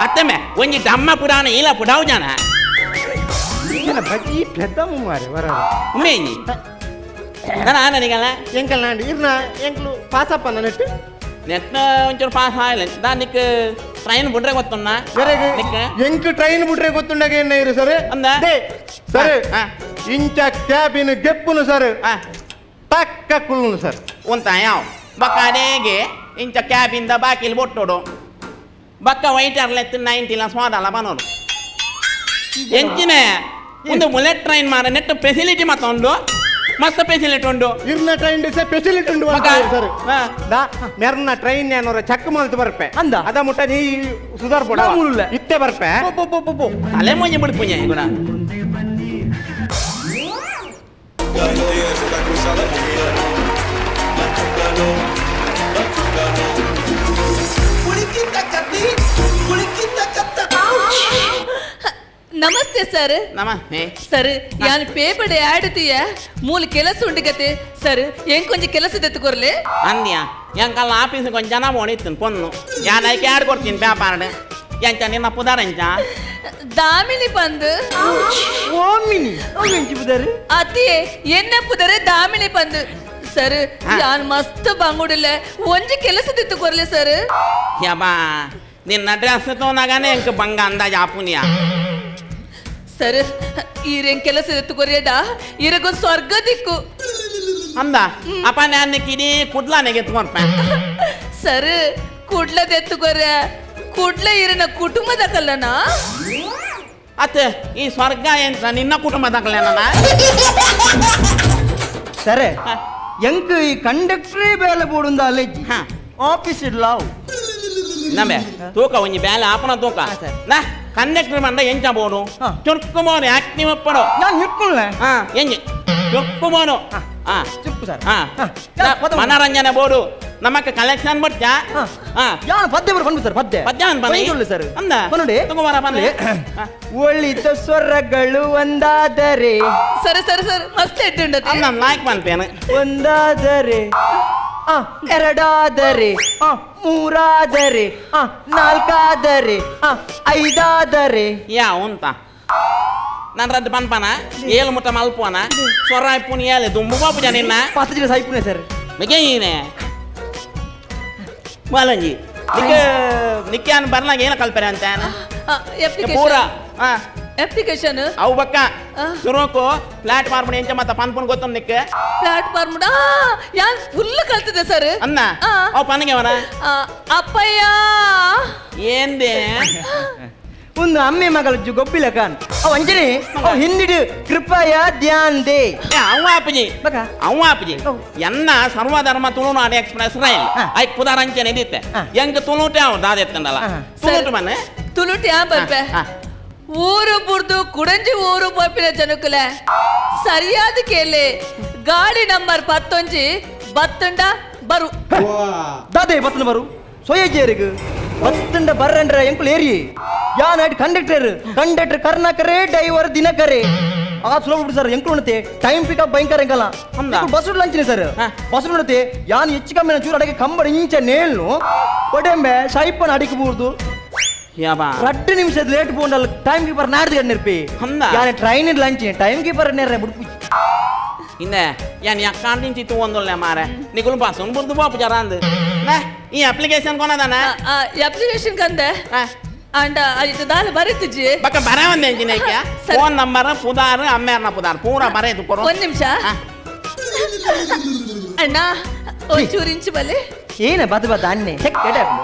S6: ಅತ್ತಮೆ ಒಂಜಿ ಡಮ್ಮ ಪುಡಾನ ಇಲ್ಲ ಪುಡಾವು ಜನ
S5: ಬಜ್ಜಿ ಪೆದ್ದಮ್ಮ ಮಾರೆ ವರ
S6: ಉಮೇಂಜಿ ನಾನು
S5: ಎಂಕಲ್ ನಾಂಡಿ ಇರ್ನ ಎಂಕ್ಲು ಪಾಸಪ್ಪ ನೆಟ್ಟು
S6: ನೆಟ್ ಒಂಚೂರು ಪಾಸ್ ಆಯ್ಲ ದಾನಿಕ್ ಟ್ರೈನ್ ಬಿಡ್ರೆ ಗೊತ್ತುಣ್ಣ
S5: ಎಂಕ್ ಟ್ರೈನ್ ಬಿಡ್ರೆ ಗೊತ್ತುಂಡಾಗ ಏನ ಇರು ಸರ್.
S6: ಅಂದ
S5: ಸರ್ ಇಂಚ ಕ್ಯಾಬಿನ ಗೆಪ್ಪುನು ಸರ್ ಪಕ್ಕ ಕುಳ್ಳುನು ಸರ್.
S6: ಉಂತ ಯಾವ ಬಕ್ಕ ಅದೇಗೆ ಇಂಚ ಕ್ಯಾಬಿಂದ ಬಾಕಿಲ್ ಬೊಟ್ಟೋಡು ಬಕ್ಕ ವೈಟರ್ ಲೆತ್ತು 90 ಸ್ವಾದಲ್ಲ ಬನೋಡು ಎಂಚಿನ ಒಂದು ಬುಲೆಟ್ ಟ್ರೈನ್ ಮಾರ ನೆಟ್ ಫೆಸಿಲಿಟಿ ಮತ್ತೊಂದು ಮಸ್ತ್ ಫೆಸಿಲಿಟಿ ಉಂಡು
S5: ಇರ್ನ ಟ್ರೈನ್ ಫೆಸಿಲಿಟಿ ಉಂಡು ಸರ್. ಮೆರ್ನ ಟ್ರೈನ್ ಏನೋರ ಚಕ್ ಮಲ್ತು ಬರ್ಪೆ
S7: ಅಂದ
S5: ಅದ ಮುಟ್ಟ ನೀ ಸುಧಾರ್ ಪೋಡ ಇತ್ತೆ ಬರ್ಪೆ
S6: ತಲೆ ಮೊಂಜಿ ಬಿಡ್ಪುಂಜ ಗುಣ.
S8: ನಮಸ್ತೆ ಸರ್.
S6: ನಮಸ್ತೆ
S8: ಸರ್. ಯಾನ್ ಪೇಪರ್ ಆಡುತ್ತೀಯ ಮೂಲ ಕೆಲಸ ಉಂಡುಗತೆ ಸರ್. ಎಂಕೊಂಜ ಕೊಂಚ ಕೆಲಸ ತೆತ್ತುಕೊರ್ಲೆ
S6: ಅಂದ್ಯಾ ಎಂಕಲ್ಲ ಆಫೀಸ್ ಕೊಂಚ ಜನ ಓಣಿತ್ತು ಪೊನ್ನು ಯಾನ್ ಐಕೆ ಆಡ್ ಕೊಡ್ತೀನಿ ಪೇಪರ್ ಎಂಚ ನಿನ್ನ ಪುದಾರ ಎಂಚ
S8: ದಾಮಿನಿ ಪಂದು
S7: ಓಮಿನಿ ಎಂಚಿ ಪುದಾರು
S8: ಅತಿಯೇ ಎನ್ನ ಪುದಾರೆ ದಾಮಿನಿ ಪಂದು ಸರ್. ಯಾನ್ ಮಸ್ತ್ ಬಂಗುಡಿಲ್ಲ ಒಂಜಿ ಕೆಲಸ ತೆತ್ತುಕೊರ್ಲೆ ಸರ್.
S6: ಯಬಾ ನಿನ್ನ ಡ್ರೆಸ್ ತೋನಾಗಾನೆ ಎಂಕ ಬಂಗ ಅಂದಾಜ್ ಆಪುನಿಯ.
S8: ಸರ್ ಈರೇನ್ ಕೆಲಸ ಎತ್ತುಕೊರಿಯಡ ಇರಗು ಸ್ವರ್ಗ ದಿಕ್ಕು
S6: ಅಂದ ಅಪ್ಪ ನಾನು ಕಿಡಿ ಕುಡ್ಲಾನೆಗೆ ಎತ್ಕೊರ್ಪ.
S8: ಸರ್ ಕುಡ್ಲದ ಎತ್ತುಕೊರ ಕುಡ್ಲ ಇರನ ಕುಟುಂಬದ ಕಲ್ಲನ
S6: ಅತ್ತ ಈ ಸ್ವರ್ಗ ಎಂತ ನಿನ್ನ ಕುಟುಂಬದ ಕಲ್ಲನ?
S7: ಸರ್ ಎಂಕ್ ಈ ಕಂಡಕ್ಟ್ರೇ ಬೇಲೆ ಬೋಡುಂದ ಅಲ್ಲೆಜ್ಜಿ ಆಫೀಸ್ ಇಡ್ಲಾವು
S6: ನಮ್ಮೆ ತೂಕ ಒಂಜಿ ಬೇಲೆ ಆಪನ ತೂಕ ನಾ ಕಂಡಕ್ಟರ್ ಮಂಡ ಎಂಚ ಬೋಡು ಚುರ್ಕು ಬೋನು ಆಕ್ಟಿವ್ ಪಡೋ
S7: ನಾನು ಹಿಟ್ಕೊಳ್ಳೆ
S6: ಎಂಜಿ ಚುರ್ಕು ಬೋನು
S7: ಚುರ್ಕು ಸರ್
S6: ಮನರಂಜನೆ ಬೋಡು ನಮಕ್ ಕಲೆಕ್ಷನ್ ಬಡ್ಚಾ
S7: ಯಾನು ಪದ್ಯ ಬರು ಸರ್ ಪದ್ಯ
S6: ಪದ್ಯ ಅನ್ಪನೆ
S7: ಸರ್
S6: ಅಂದ
S7: ನೋಡಿ
S6: ತಗೋಬಾರ ಪನ್ಲೆ.
S7: ಒಳಿತ ಸ್ವರಗಳು ಒಂದಾದರೆ
S8: ಸರಿ ಸರಿ ಸರ್ ಮಸ್ತ್ ಎಡ್ಡುಂಡತೆ
S6: ನಾನು ಲಾಯ್ಕ್ ಪನ್ಪೇನು.
S7: ಒಂದಾದರೆ ಎರಡಾದರೆ ಮೂರಾದರೆ ನಾಲ್ಕಾದರೆ ಐದಾದರೆ
S6: ಯಾ ಉಂತ ನಾನು ರದ್ದು ಪನ್ಪನ ಏಳು ಮುಟ್ಟ ಮಲ್ಪೋನ ಸ್ವರ ಇಪ್ಪುನಿ ಏಳು ದುಂಬು ಬಾಪುಜ ನಿನ್ನ
S7: ಪತ್ತು ಜನ ಸಾಯ್ಪುನೆ ಸರ್
S6: ಮಿಗೆ ಮಾಲಂಜಿ ನಿಕ್ಕೆ ನಿಕ್ಕೆ ಅನ್ ಬರ್ಲಾಗ ಏನ ಕಲ್ಪನೆ ಅಂತ ಪೂರ
S8: ಅಪ್ಲಿಕೇಶನ್
S6: ಅವು ಬಕ್ಕ ಸುರೋಕು ಪ್ಲಾಟ್ಫಾರ್ಮ್ ಎಂಚ ಮತ್ತ ಪನ್ಪುನ್ ಗೊತ್ತ ನಿಕ್ಕೆ
S8: ಪ್ಲಾಟ್ಫಾರ್ಮ್ ಯಾನ್ ಫುಲ್ ಕಲ್ತಿದೆ ಸರ್
S6: ಅನ್ನ ಅವು ಪನ್ಗೆ ಅವನ
S8: ಅಪ್ಪಯ್ಯ
S6: ఏందే
S7: ಒಂದು ಅಮ್ಮೆ ಮಗಳ ಗೊಬ್ಬಿಲ ಕಾನ್ ಅವ ಅಂಜನಿ ಅವ ಹಿಂದಿಡು ಕೃಪಯ ಧ್ಯಾನ್ they
S6: ಅವ ಅಪ್ಪಜಿ ಅವ ಅಪ್ಪಜಿ ಎನ್ನ ಸರ್ವಧರ್ಮ ತುಳುನಾಡು ಎಕ್ಸ್ಪ್ರೆಸ್ ರೈಲ್ ಐಕ್ ಪುದಾರಂಚನೆ ಇದಿತ್ತೆ ಎಂಗ ತುಳುಟೆ ಅವ ದಾದೆತ್ತಂಡಲ್ಲ ತುಳುಟು ಮನೆ
S8: ತುಳುಟೆ ಆ ಬರ್ಪೆ ಊರು ಬುರ್ದು ಕುಡಂಜಿ ಊರು ಪೋಪಿನ ಜನಕುಲೆ ಸರಿಯಾದ ಕೇಳಿ ಗಾಡಿ ನಂಬರ್ 11 ಬತ್ತುಂಡ ಬರು
S7: ದಾದೆ ಬತ್ತನ ಬರು ಸೊಯಜೇರಿಗೆ ಬತ್ತುಂಡ ಬರ್ರಂಡ್ರ ಎಂಕುಲು ಏರಿ ಯಾ ನೈಟ್ ಕಂಡಕ್ಟರ್ ಕಂಡಕ್ಟರ್ ಕರ್ನಾಕರೇ ಡ್ರೈವರ್ ದಿನಕರೇ ಆ ಸುಲಭ ಬಿಡು ಸರ್ ಎಂಕುಲು ಉಣ್ಣತೆ ಟೈಮ್ ಪಿಕಪ್ ಭಯಂಕರ ಎಂಕಲ್ಲ ಬಸ್ ಲಂಚಿನಿ ಸರ್ ಬಸ್ ಉಣ್ಣತೆ ಯಾನ್ ಹೆಚ್ಚು ಕಮ್ಮಿ ಚೂರು ಅಡಗೆ ಕಂಬಡ ಇಂಚ ನೇಳ್ನು ಒಡೆಂಬೆ ಸೈಪನ ಅಡಿಕೆ ಬೂರ್ದು ರಡ್ಡು ನಿಮಿಷದ ಲೇಟ್ ಪೋಂಡಲ್ ಟೈಮ್ ಕೀಪರ್ ನಾಡ್ದು ಗಣ್ಣಿರ್ಪಿ ಯಾನ್ ಟ್ರೈನ್ ಲಂಚಿನಿ ಟೈಮ್ ಕೀಪರ್ ನೇರ ಬುಡ್ಪು
S6: ಇನ್ನೆ ಯಾನ್ ಯಾಕಾಂದಿಂಚಿ ತೂವೊಂದುಲ್ಲೆ ಮಾರೆ ನಿಗುಲು ಬಸ್ಸುನ್ ಬುರ್ದು ಬೋಪು ಜರ ಅಂದ್ ಈ ಅಪ್ಲಿಕೇಶನ್ ಕೊನದಾನ
S8: ಅಪ್ಲಿಕೇಶನ್ ಕಂದೆ ಅಂಡ ಅಜಿತ ದಾಲ ಬರೀತಿಜಿ
S6: ಬಕ್ಕ ಬರ ಒಂದ್ ಎಂಜಿನೇಕೆ ಫೋನ್ ನಂಬರ್ ಪುದಾರ್ ಅಮ್ಮೇರ್ನ ಪುದಾರ್ ಪೂರ ಬರೆದು ಕೊಡು
S8: ಒಂದ್ ನಿಮಿಷ ಅಣ್ಣ ಒಂಚೂರು ಇಂಚು ಬಲೆ
S7: ಏನ ಬದ ಬದ ಅನ್ನೆ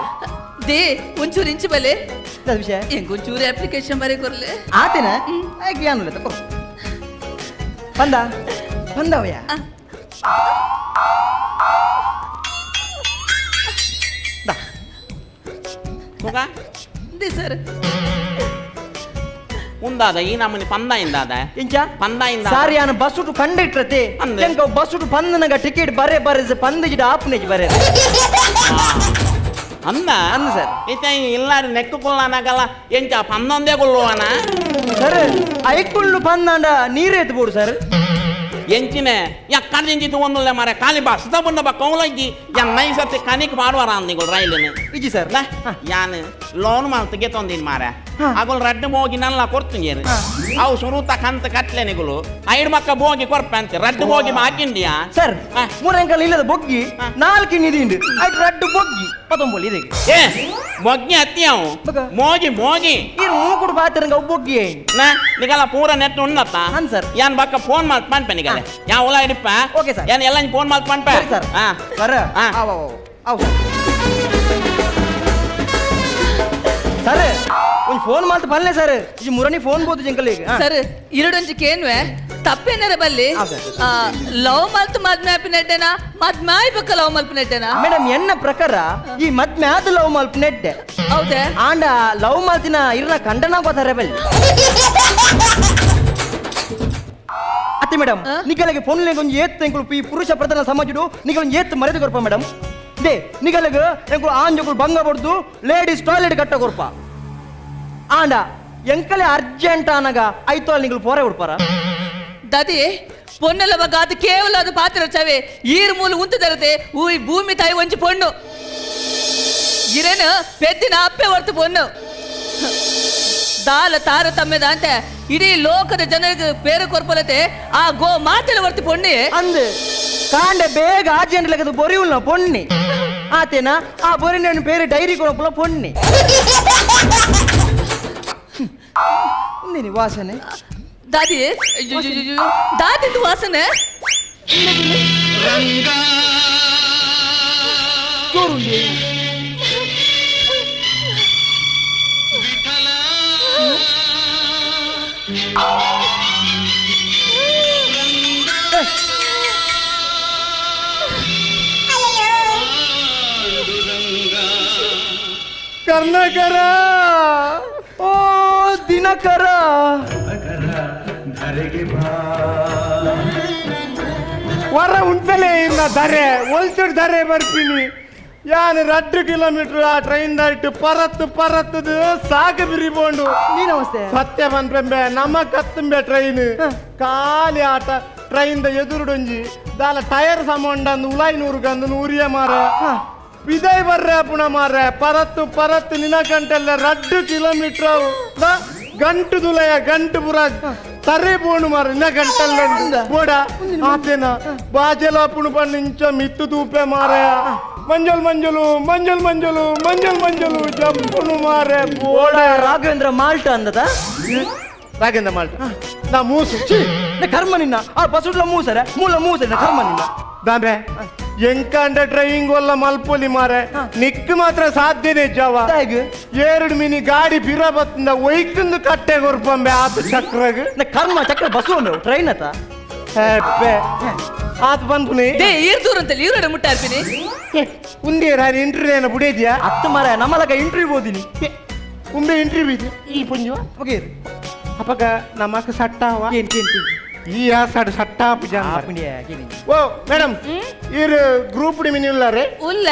S8: they ಒಂಚೂರು ಇಂಚು ಬಲೆ ಎಂಗೊಂಚೂರು ಅಪ್ಲಿಕೇಶನ್ ಬರೆ ಕೊರ್ಲೆ
S7: ಆತೇನ ಯಾನುಲ್ಲ ತಕೋ ಬಂದ ಬಂದವಯ್ಯ
S8: ಸರ್
S6: ಉಂದಾದ ಈ ನಮ್ಮನಿ ಪಂದ ಇಂದಾದ
S7: ಇಂಚ
S6: ಪಂದ ಇಂದ
S7: ಸಾರಿ ಯಾನು ಬಸ್ ಉಟು ಕಂಡಕ್ಟರ್ ಅತೆ ಎಂಕ ಬಸ್ ಉಟು ಪಂದನಗ ಟಿಕೆಟ್ ಬರೆ ಬರೆ ಪಂದಜಿಡ ಆಪುನೇಜ್ ಬರೆ
S6: ಅಂದ
S7: ಅಂದ ಸರ್
S6: ಇತ್ತ ಇಲ್ಲಾರಿ ನೆಕ್ಕು ಕೊಲ್ಲನಾಗಲ್ಲ ಎಂಚ ಪಂದೊಂದೇ ಕೊಲ್ಲುವನ
S7: ಸರ್ ಐಕುಳ್ಳು ಪಂದಾಂಡ ನೀರೇತು ಬೋಡು ಸರ್
S6: ಎಂಚಿನೆ ಯಕ್ಕಂದಿಂಚಿ ತೂವೊಂದುಲ್ಲೆ ಮಾರೆ ಖಾಲಿ ಬಸ್ ತಬುಂಡ ಬಕ್ಕ ಕೌಲಂಜಿ ಯನ್ ನೈಸತ್ತಿ ಕನಿಕ್ ಪಾಡುವರ ಅಂದಿಗಳು ರೈಲಿನ
S7: ಇಜಿ ಸರ್
S6: ಯಾನ್ ಲೋನ್ ಮಲ್ತ್ ಗೆತೊಂದಿನ್ ಮಾರೆ ಅಗುಲ್ ರಡ್ಡು ಬೋಗಿ ನಲ್ಲ ಕೊಡ್ತೀನಿ ಅವು ಸುರುತ ಕಂತ ಕಟ್ಲೆ ನಿಗುಲು ಐಡ್ ಮಕ್ಕ ಬೋಗಿ ಕೊರ್ಪೆ ಅಂತೆ ರಡ್ಡು ಬೋಗಿ ಮಾಕಿಂಡಿಯಾ
S7: ಸರ್ ಮೂರಂಕಲ್ ಇಲ್ಲದ ಬೊಗ್ಗಿ ನಾಲ್ಕು ನಿದಿಂಡು ಐಟ್ ರಡ್ಡು ಬೊಗ್ಗಿ ಪತೊಂಬೋಲಿ ಇದಕ್ಕೆ
S6: ಏ ಬೊಗ್ಗಿ ಅತ್ತಿ ಅವು ಮೋಗಿ ಮೋಗಿ
S7: ಈ ಮೂಕುಡು ಪಾತಿರಂಗ ಅವು ಬೊಗ್ಗಿ
S6: ನಾ ನಿಗಲ ಪೂರ ನೆಟ್ ಉಣ್ಣತ್ತ
S7: ಹಾಂ ಸರ್
S6: ಯಾನ್ ಬಕ್ಕ ಫೋನ್ ಮಾಲ್ತ್ ಪನ್ಪೆ ನಿಗಲೆ ಯಾ ಉಲ ಇಡಿಪ್ಪ
S7: ಓಕೆ ಸರ್
S6: ಯಾನ್ ಎಲ್ಲ ಫೋನ್ ಮಾಲ್ತ್ ಪನ್ಪೆ
S7: ಸರ್
S6: ಹಾಂ
S7: ಬರ
S6: ಹಾಂ
S7: ಅವು ಸರ್ ಒಂದು ಫೋನ್ ಮಾಲ್ತ್ ಪನ್ಲೆ ಸರ್ ಈ ಮುರಣಿ ಫೋನ್ ಬೋದು ಜಿಂಕಲಿಗೆ
S8: ಸರ್ ಇರಡೊಂಜಿ ಕೇನ್ವೆ ತಪ್ಪೇನಾರ ಬಲ್ಲಿ ಲವ್ ಮಲ್ತ್ ಮದ್ಮೆ ಆಪಿನೆಡ್ಡೆನಾ ಮದ್ಮೆ ಆಯ್ಬೇಕ ಲವ್ ಮಲ್ಪಿನೆಡ್ಡೆನಾ
S7: ಮೇಡಮ್ ಎನ್ನ ಪ್ರಕಾರ ಈ ಮದ್ಮೆ ಆದ ಲವ್ ಮಲ್ಪಿನೆಡ್ಡೆ
S8: ಹೌದೇ
S7: ಆಂಡ ಲವ್ ಮಲ್ತಿನ ಇರ್ನ ಕಂಡನ ಗೊತ್ತಾರೆ ಬಲ್ಲಿ ಅತ್ತೆ ಮೇಡಮ್ ನಿಗಲಗೆ ಫೋನ್ ಒಂಜಿ ಏತ್ ಎಂಕುಲು ಈ ಪುರುಷ ಪ್ರಧಾನ ಸಮಾಜಡು ನಿಗಲೊಂಜಿ ಏತ್ ಮರ್ಯಾದೆ ಕೊರ್ಪ ಮೇಡಮ್ they ನಿಗಲಗ ಎಂಕುಲು ಆಂಜೊಕುಲು ಬಂಗ ಬಡ್ದು ಲೇಡೀಸ್ ಟಾಯ್ಲೆಟ್ ಕಟ್ಟ ಕೊರ್ಪ ಆಂಡ ಎಂಕಲೆ ಅರ್ಜೆಂಟ್ ಆನಗ ಐತೋ ನಿಗಲು ಪೋರೆ ಉಡ್ಪಾರ
S8: ದದಿ ಪೊನ್ನೆಲ್ಲ ಬಗ್ಗ ಅದು ಕೇವಲ ಅದು ಪಾತ್ರ ಚವೆ ಈರು ಮೂಲು ಉಂತದರತೆ ಊಯ್ ಭೂಮಿ ತಾಯಿ ಒಂಜಿ ಪೊಣ್ಣು ಇರೇನು ಪೆದ್ದಿನ ಅಪ್ಪೆ ಹೊರ್ತು ಪೊಣ್ಣು ದಾಲ ತಾರ ತಮ್ಮೆದ ಅಂತೆ ಇಡೀ ಲೋಕದ ಜನರಿಗೆ ಪೇರು ಕೊರ್ಪಲತೆ ಆ ಗೋ ಮಾತೆಲ್ಲ ಹೊರ್ತು ಪೊಣ್ಣಿ
S7: ಅಂದ್ ಕಾಂಡೆ ಬೇಗ ಅರ್ಜೆಂಟ್ ಲೆಕ್ಕದ ಬೊರಿಯುಲ್ಲ ಪೊಣ್ಣಿ ಆತೇನಾ ಆ ಬೊರಿನ ಬೇರೆ ಡೈರಿ ಕೊಡಪ್ಪಲ ಪೊಣ್ಣೆ ನೀನು ವಾಸನೆ
S8: ದಾದಿ ದಾದಿದ್ದು ವಾಸನೆ
S5: ಕರ್ಣಕರ
S7: ಓ ದಿನಕರ
S5: ವರ ಉಂಟಲೇ ಇಲ್ಲ ದರೆ ಒಲ್ಚುಡ್ ದರೆ ಬರ್ತೀನಿ ಯಾನು 2 ಕಿಲೋಮೀಟರ್ ಆ ಟ್ರೈನ್ ದಾಟು ಪರತ್ತು ಪರತ್ತದು ಸಾಕು ಬಿರಿಬೋಂಡು
S7: ನೀನವಸ್ಥೆ
S5: ಸತ್ಯ ಬಂದ್ಪೆಂಬೆ ನಮ್ಮ ಕತ್ತುಂಬೆ ಟ್ರೈನ್ ಖಾಲಿ ಆಟ ಟ್ರೈನ್ the ಎದುರುಡೊಂಜಿ ದಾಲ ಟೈರ್ ಸಮೊಂಡಂದು ಉಲಾಯಿ ನೂರು ಗಂದು ನೂರಿಯ ಮಾರ ಬಿದೈ ಬರ್ರೆ ಪುಣ ಮಾರ್ರೆ ಪರತ್ತು ಪರತ್ತು ನಿನ ಗಂಟೆಲ್ಲ 2 ಕಿಲೋಮೀಟರ್ ಗಂಟು ದುಲಯ ಗಂಟು ಪುರ ತರೆ ಬೋಣು ಮಾರ ನಿನ್ನ ಗಂಟಲ್ಲ ಬೋಡ ಆತೇನ ಬಾಜೆಲ ಪುಣ ಪಣ್ಣು ಇಂಚ ಮಿತ್ತು ತೂಪೆ ಮಾರ ಮಂಜಲ್ ಮಂಜಲು ಮಂಜಲ್ ಮಂಜಲು ಮಂಜಲ್ ಮಂಜಲು ಜಂಪುಣು ಮಾರೆ ಬೋಡ
S7: ರಾಘವೇಂದ್ರ ಮಾಲ್ಟ ಅಂದದ
S5: ರಾಘವೇಂದ್ರ ಮಾಲ್ಟ ನಾ ಮೂಸು
S7: ಕರ್ಮ ನಿನ್ನ ಆ ಬಸುಡ್ಲ ಮೂಸರೆ ಮೂಲ ಮೂಸರೆ ಕರ್ಮ ನಿನ್ನ
S5: ದಾಂಬೆ ಎಂಕಂಡ ಡ್ರೈವಿಂಗ್ ಒಲ್ಲ ಮಲ್ಪೊಲಿ ಮಾರೆ ನಿಕ್ ಮಾತ್ರ ಸಾಧ್ಯನೇ ಜಾವ 2 ಮಿನಿ ಗಾಡಿ ಬಿರ ಬತ್ತಂದ ಒಯ್ಕಂದು ಕಟ್ಟೆ ಕೊರ್ಪಂಬೆ ಆತ ಚಕ್ರಗ್
S7: ಕರ್ಮ ಚಕ್ರ ಬಸ್ಸು ಟ್ರೈನ್ ಆತ
S5: ಆತ ಬಂದ್ಪುನಿ
S8: ಈರ್ ದೂರ ಅಂತಲ್ಲಿ ಈರೋಡೆ ಮುಟ್ಟ ಇರ್ತೀನಿ
S5: ಉಂದೇ ರಾರಿ ಇಂಟರ್ವ್ಯೂ ಏನ ಬುಡೇದ್ಯಾ
S7: ಅತ್ತ ಮಾರ ನಮ್ಮಲಕ ಇಂಟರ್ವ್ಯೂ ಓದಿನಿ
S5: ಉಂಬೆ ಇಂಟರ್ವ್ಯೂ ಇದೆ ಈ ಪುಂಜು
S7: ಓಕೆ
S5: ಅಪ್ಪಗ ನಮ್ಮಕ್ಕ ಸಟ್ಟಾವ ಈ ಆಸಾಡು ಸಟ್ಟ ಓ ಮೇಡಮ್ ಇರು ಗ್ರೂಪ್ ಮಿನಿ ಉಲ್ಲಾರೆ
S8: ಉಲ್ಲ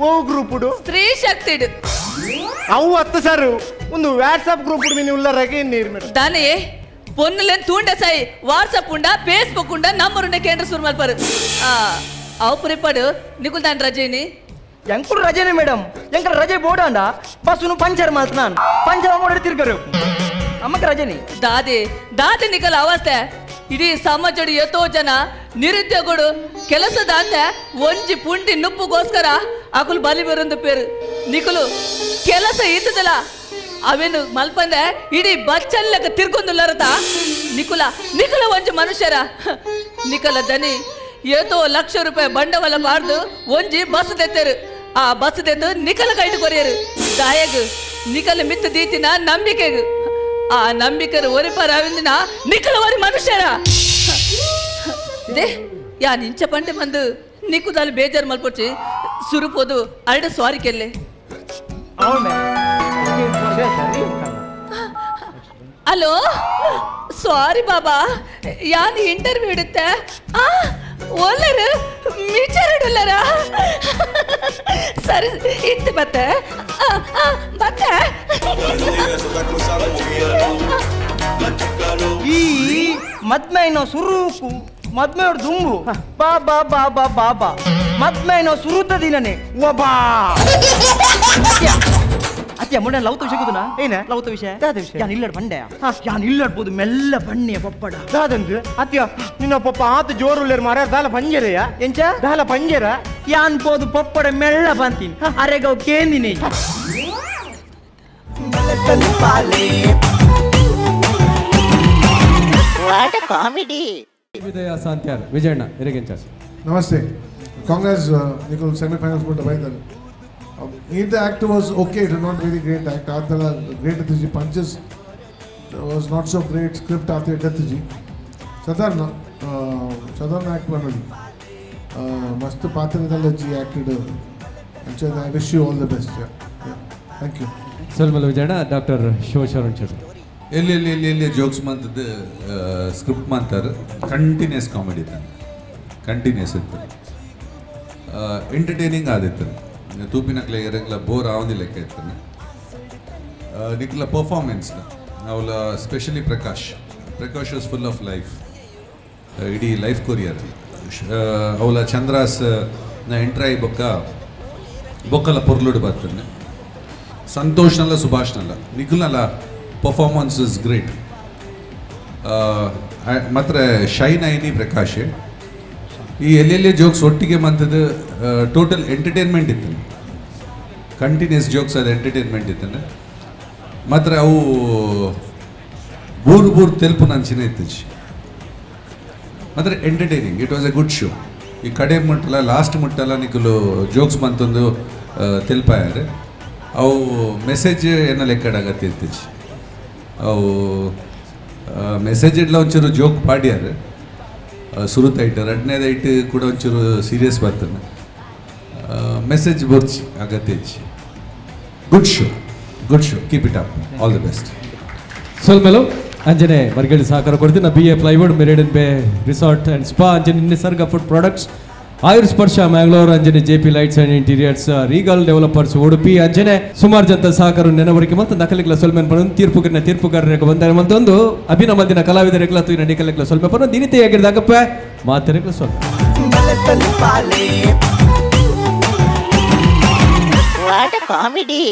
S5: ಓ ಗ್ರೂಪ್
S8: ಸ್ತ್ರೀ ಶಕ್ತಿ
S5: ಅವು ಹತ್ತು ಸರ್ ಒಂದು ವಾಟ್ಸ್ಆಪ್ ಗ್ರೂಪ್ ಮಿನಿ ಉಲ್ಲಾರಾಗೆ ನೀರು ಮೇಡಮ್
S8: ದಾನೆ ಪೊನ್ನುಲೆನ್ ತೂಂಡ ಸಾಯಿ ವಾಟ್ಸಪ್ ಉಂಡ ಫೇಸ್ಬುಕ್ ಉಂಡ ನಮ್ಮರುಂಡ ಕೇಂದ್ರ ಸುರು ಮಲ್ಪರು ಅವು ಪುರಿಪಾಡು ನಿಕುಲ್ ದಾನ್ ರಜೆನಿ
S7: ಎಂಕುಡು ರಜೆನೆ ಮೇಡಮ್ ಎಂಕರ ರಜೆ ಬೋಡಾಂಡ ಬಸ್ಸುನು ಪಂಚರ್ ಮಾತ್ರ ನಾನು ಪಂಚರ್ ಮಾಡಿ ತಿರ್ಗರು ಅಮ್ಮಕ್ಕೆ ರಜೆನಿ
S8: ದಾದಿ ದಾದಿ ನಿಕಲ್ ಅವಸ್ಥೆ ಇಡೀ ಸಮಾಜಡು ಎತ್ತೋ ಜನ ನಿರುದ್ಯೋಗಡು ಕೆಲಸದಾಂತ ಒಂಜಿ ಪುಂಡಿ ನುಪ್ಪುಗೋಸ್ಕರ ಅಕುಲು ಬಲಿ ಬರೊಂದು ಪೇರು ನಿಕುಲು ಕೆಲಸ ಇದ್ದದಲ್ಲ ಅವೇನು ಮಲ್ಪಂದೆ ಇಡೀ ಬಚ್ಚಲ್ಲಕ ತಿರ್ಗೊಂದುಲ್ಲರತ ನಿಕುಲ ನಿಕುಲ ಒಂಜಿ ಮನುಷ್ಯರ ನಿಕಲ ದನಿ ಏತೋ ಲಕ್ಷ ರೂಪಾಯಿ ಬಂಡವಾಳ ಬಾರ್ದು ಒಂಜಿ ಬಸ್ ದೆತ್ತರು ಆ ಬಸ್ ದೆತ್ತು ನಿಕಲ ಕೈಟು ಕೊರಿಯರು ದಾಯಗ್ ನಿಕಲ ಮಿತ್ತು ದೀತಿನ ನಂಬಿಕೆಗು ಆ ನಂಬಿಕರು ಒರಿಪರ ಅವಿಂದಿನ ನಿಕಲ ಒರಿ ಮನುಷ್ಯರ they ಯಾ ನಿಂಚ ಪಂಡೆ ಬಂದು ನಿಕ್ಕುದಾಲು ಬೇಜಾರು ಮಲ್ಪೊಚ್ಚಿ ಸುರುಪೋದು ಅರಡ ಸ್ವಾರಿಕೆಲ್ಲೆ ಹಲೋ ಸಾರಿ ಬಾಬಾ ಯಾನ್ ಇಂಟರ್ವ್ಯೂ ಇಡುತ್ತೆ ಆ ಓಲರು ಮೀಚರ್ ಸರಿ ಇತ್ತು ಬತ್ತೆ ಬತ್ತೆ
S7: ಈ ಮದ್ಮೈನ ಸುರುಕು ಮದ್ಮೆಯವ್ರ ದುಂಬು ಬಾಬಾ ಬಾಬಾ ಬಾಬಾ ಮದ್ಮೈನ ಸುರುತ ದಿನನೇ ಒಬಾ ಅತ್ಯ ಮೊನ್ನೆ ಲವ್ ವಿಷಯ ಕೂತನಾ
S5: ಏನ
S7: ಲವ್ ವಿಷಯ ಯಾನ್ ಇಲ್ಲಡ್ ಬಂಡೆ ಯಾನ್ ಇಲ್ಲಡ್ಬೋದು ಮೆಲ್ಲ ಬಣ್ಣೆ ಪಪ್ಪಡ
S5: ದಾದಂದು ಅತ್ಯ ನಿನ್ನ ಪಪ್ಪ ಆತ ಜೋರುಳ್ಳೇರು ಮಾರ ದಾಲ ಪಂಜರೆಯ
S7: ಎಂಚ
S5: ದಾಲ ಪಂಜರ
S7: ಯಾನ್ ಪೋದು ಪಪ್ಪಡ ಮೆಲ್ಲ ಬಂತೀನಿ ಅರೆಗವ್ ಕೇಂದಿನಿ
S2: What a comedy!
S4: ವಿಜಯ ಸಾಂತ್ಯಾರ್ ವಿಜಯಣ್ಣ ಇರಗಿಂಚಾರ್
S9: ನಮಸ್ತೆ ಕಾಂಗ್ರೆಸ್ ನಿಖಲ್ ಸೆಮಿಫೈನಲ್ಸ್ ಪುಟ್ಟ ಬೈತಾರೆ. The act was okay, it was not very great act. Aatala great Atiji punches was not so great script aathe Atiji. Sadarna Sadarna act panodi. Mast paatradalla ji acted. And so I wish you all the best. Yeah. Yeah. Thank you.
S4: Solmal Vijayana Dr. Shivasharan Shetty.
S10: ಎಲ್ಲಿ ಎಲ್ಲಿ ಎಲ್ಲಿ ಎಲ್ಲಿ ಜೋಕ್ಸ್ ಮಂತದ್ದು ಸ್ಕ್ರಿಪ್ಟ್ ಮಾಡ್ತಾರೆ ಕಂಟಿನ್ಯೂಸ್ ಕಾಮಿಡಿ ಇತ್ತು ಕಂಟಿನ್ಯೂಸ್ ಇತ್ತು ಎಂಟರ್ಟೈನಿಂಗ್ ಆದಿತ್ತು ತೂಪಿನಕ್ಲೆ ಎರಗ್ಲ ಬೋರ್ ಆವಂದಿ ಲೆಕ್ಕ ಇತ್ತು ನಿಕ್ಲ ಪರ್ಫಾರ್ಮೆನ್ಸ್ ಅವಲ specially Prakash Prakash was full of life ಇಡೀ ಲೈಫ್ ಕೊರಿಯರ್ ಅವಲ ಚಂದ್ರಾಸ್ ನ ಎಂಟ್ರಾಯಿ ಬೊಕ್ಕ ಬೊಕ್ಕಲ ಪೊರ್ಲುಡು ಬರ್ತದೆ ಸಂತೋಷ್ನಲ್ಲ ಸುಭಾಷ್ನಲ್ಲ ನಿಖಲ್ನಲ್ಲ ಪರ್ಫಾರ್ಮೆನ್ಸ್ is great ಮಾತ್ರ ಶೈನ್ ಐನಿ ಪ್ರಕಾಶ್ ಈ ಎಲ್ಲೆಲ್ಲೇ ಜೋಕ್ಸ್ ಒಟ್ಟಿಗೆ ಮಂತದ್ದು ಟೋಟಲ್ ಎಂಟರ್ಟೈನ್ಮೆಂಟ್ ಇತ್ತು. ಕಂಟಿನ್ಯೂಸ್ ಜೋಕ್ಸ್ ಅದು ಎಂಟರ್ಟೈನ್ಮೆಂಟ್ ಇತ್ತು. ಮಾತ್ರ ಅವು ಬೂರು ಬೂರು ತೆಲುಪು ನಂಚಿನ ಇತ್ತೀಚೆ. ಮಾತ್ರ entertaining, it was a good show. ಈ ಕಡೆ ಮುಟ್ಟಲ್ಲ ಲಾಸ್ಟ್ ಮುಟ್ಟಲ್ಲ ನಿಕುಲು ಜೋಕ್ಸ್ ಮಂತೊಂದು ತೆಲ್ಪಾಯಾರೆ. ಅವು ಮೆಸೇಜ್ ಏನ ಲೆಕ್ಕಡಾಗತ್ತೆ ಇತ್ತೀಚೆ. ಅವು ಮೆಸೇಜ್ ಇಡ್ಲ ಒಂಚೂರು ಜೋಕ್ ಪಾಡ್ಯಾರ ಸುರುತ ಐಟ್, ರಡ್ನೇದ ಐಟ್ ಕೂಡ ಒಂಚೂರು ಸೀರಿಯಸ್ ಬರ್ತದೆ. ಮೆಸೇಜ್ ಬೊರ್ಚಿ ಅಗತ್ಯ. Good show, good show, keep it up, all the best.
S4: ಸೊಲ್ಮೆಲು ಅಂಜನೆ ಮರ್ಗಳಿ ಸಹಕಾರ ಕೊಡ್ತೀನಿ. B A plywood, Meridian Bay resort and spa, Anjane Nisarga food products, Ayur Sparsha Mangalore, Anjane J P lights and interiors, Regal developers Udupi, ಅಂಜನೆ ಸುಮಾರು ಜನ ಸಹಕಾರ ನೆನವರಿಕೆ ಮತ್ತು ನಕಲಿಗಳ ಸೊಲ್ಮೆನ್ ಪಡೋದು ತೀರ್ಪುಗರನ್ನ ತೀರ್ಪುಗಾರರಿಗೆ ಬಂದ ಮತ್ತೊಂದು ಅಭಿನಮದಿನ ಕಲಾವಿದರಿಗಳ ತೂಯಿನ ನಿಕಲಿಗಳ ಸೊಲ್ಮೆ ಪಡೋದು ದಿನಿತೆಯಾಗಿರ್ದಾಗಪ್ಪ ಮಾತರಿಗಳ ಸೊಲ್ಮೆ.
S2: What a comedy!